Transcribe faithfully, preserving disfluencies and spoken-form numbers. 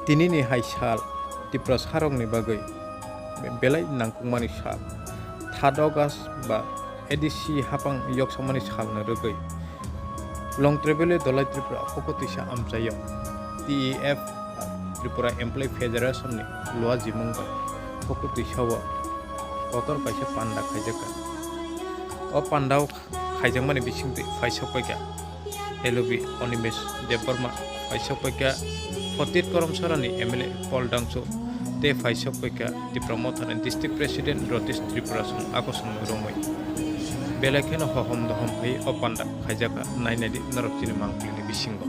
Tinini hai sal Tiprasarokni bagwi be-, belai nangkukmani sal. Third August ba A D C hapang yoksokmani salno rwgwi Longtrebele Dholai Tripura hoko twisa amchaio T E F, Tripura Employee Federation ni luajimung bai hoko twisao kotor kaisa panda khaijakha. O pandao khaijakmani bisingtwi phaisokpaikha L O B Animesh Debbarma, phaisokpaikha Photit Karamsarani M L A Paul Dangsu tei phaisokpaikha Tipra Mothani District President Ratish Tripura song akosongno romwi. Belai kheno hohom dohom phai o panda khaijakha, nainadi norok chini mangpilini bisingo.